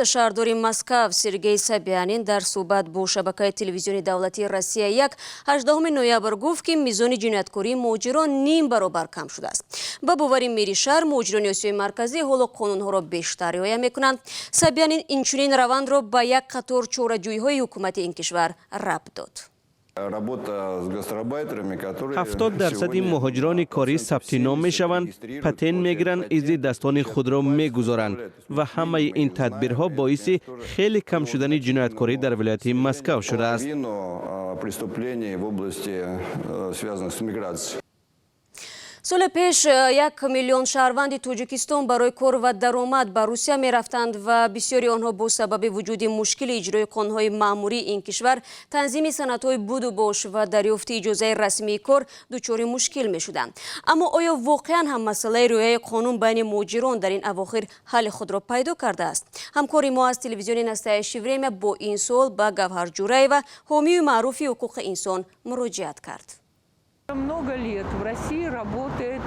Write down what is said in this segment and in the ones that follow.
Шаҳрдори Москав Сергей Собянин дар суҳбат бо шабакаи телевизиони давлатии «Россия 1» 18 ноябр гуфт, ки мизони ҷинояткории муҳоҷирон ним баробар кам шудааст. Ба бовари мери шаҳр, муҳоҷирони Осиёи Марказӣ ҳоло қонунҳоро бештар риоя мекунанд. Собянин инчунин равандро ба як қатор чораҷӯиҳои ҳукумати ин кишвар рабт дод. Работа с гастарбайтерами, которые 70 дарсади муҳоҷирони корӣ сабти ном мешаванд, патент мегиранд, изи дастони худро мегузоранд ва ҳамаи ин тадбирҳо боиси хеле кам шудани ҷинояткорӣ дар вилояти Москав шудааст. Половину преступлений в области, связанных с миграцией. Соли пеш 1 миллион шаҳрванди Тоҷикистон барои кор ва даромад ба Русия мерафтанд ва бисёри онҳо бо сабаби вуҷуди мушкили иҷрои қонунҳои маъмурии ин кишвар, танзими санадҳои будубош ва дарёфти иҷозаи расмии кор дучори мушкил мешуданд. Аммо оё воқеан ҳам масъалаи риояи қонун байни муҳоҷирон дар ин авохир ҳалли худро пайдо кардааст? Ҳамкори мо аз телевизиони «Настоящее время» бо ин суол ба Гавҳар Ҷураева, ҳомии маъруфи ҳуқуқи инсон, муроҷиат кард. Много лет в России работает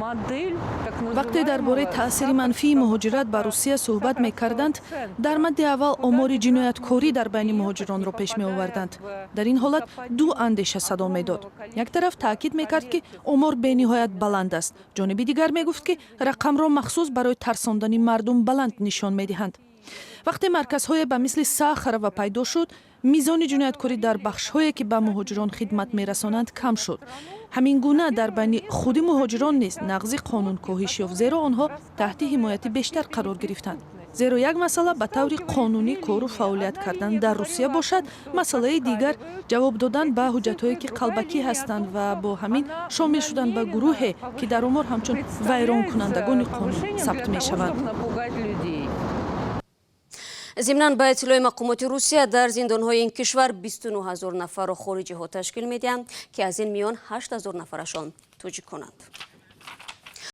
модель так Вақте дар бораи таъсири манфии муҳоҷират ба Русия суҳбат мекарданд, дар мадди аввал омори ҷинояткорӣ дар байни муҳоҷиронро пеш меоварданд. Дар ин ҳолат ду андеша садо медод. Як тараф таъкид мекард, ки омор бениҳоят баланд аст, ҷониби дигар мегуфт, ки рақамро махсус барои тарсондани мардум баланд нишон медиҳанд. Вақте марказҳое ба мисли Сахарова пайдо шуд, мизони ҷинояткорӣ дар бахшҳое, ки ба муҳоҷирон хидмат мерасонанд, кам шуд. Ҳамин гуна дар байни худи муҳоҷирон низ нақзи қонун коҳиш ёфт, зеро онҳо таҳти ҳимояти бештар қарор гирифтанд. Зеро як масъала ба таври қонунӣ кору фаъолият кардан дар Русия бошад, масъалаи дигар ҷавоб додан ба ҳуҷҷатҳое, ки қалбакӣ ҳастанд, ва бо ҳамин шомил шудан ба гурӯҳе, ки дар омор ҳамчун вайронкунандагони қонун сабт мешаванд. Зимнан, ба иттилои мақомоти Русия, дар зиндонҳои ин кишвар 29 ҳазор нафарро хориҷиҳо ташкил медиҳанд, ки аз ин миён 8 ҳазор нафарашон тоҷиконанд.